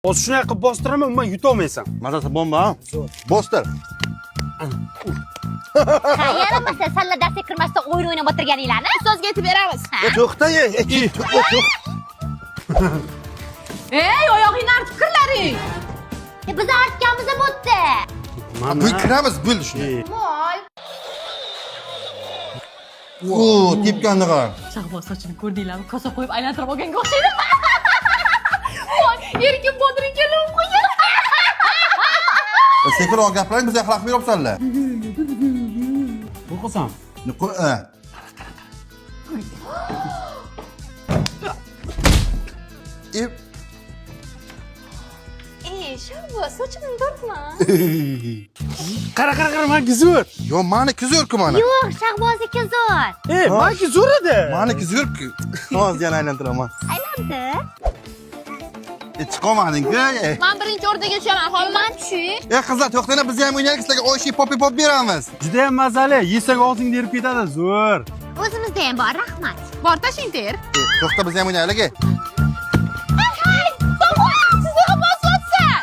Hozir shunaqa qilib bostiraman, umuman yutolmaysan. Mazasi bomba, ha? Bostir. Ha, yaramasa sanlar darsga kirmasdan o'yin o'ynab o'tirganinglarni. Ustozga aytib beramiz. E, to'xta, e, e, Ey, oyog'ingni artib kirlaring. E, biz artganmiz bo'pti. Bu kiramiz, bo'ldi shuni. Mol. O, tepganni qara. Shahboz sochini ko'rdinglarmi? Kosa qo'yib aylantirib olganga o'xshaydi. Voy, erkin bodring kelib qo'ygan. Sekinroq gapiring, bizga xalaqit beryapsanlar. Qo'rqasan. E. E, Ey, Shahboz, sochimni tortma. Qara, qara, qara, manki zo'r. Yo, maniki zo'r-ku mana. Yo'q, Shahbozniki zo'r. E, manki zo'r edi. Maniki zo'r-ku. Hozir yana aylantiraman. Aylandi. E, chiqolmading-ku. E, Men birinchi o'rtaga tushaman, hozir. Man tushish. E, qizlar, to'xtanglar, biz ham o'ynaylik, sizlarga oshi popi pop beramiz. Juda ham mazali. Yesang og'zingda erib ketadi. Zo'r. O'zimizda ham bor, rahmat. Bor tashing ter. E, to'xta, biz ham o'ynaylik. E. Hey, sizga bosyapsan.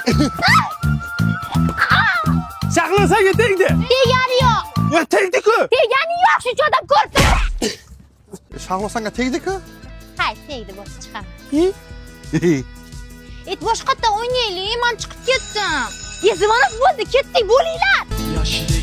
Shahlo senga tegdi. Tegani yo'q. Ya tegdi-ku. Tegani yo'q, shuncha odam ko'rib turibdi. Shahlo senga tegdi-ku. Ha, tegdi, bo'lsa chiqaman. Et boshqatdan o'ynaylik, men chiqib ketdim. Ye, звонок bo'ldi, ketdik, bo'linglar. Yoshlik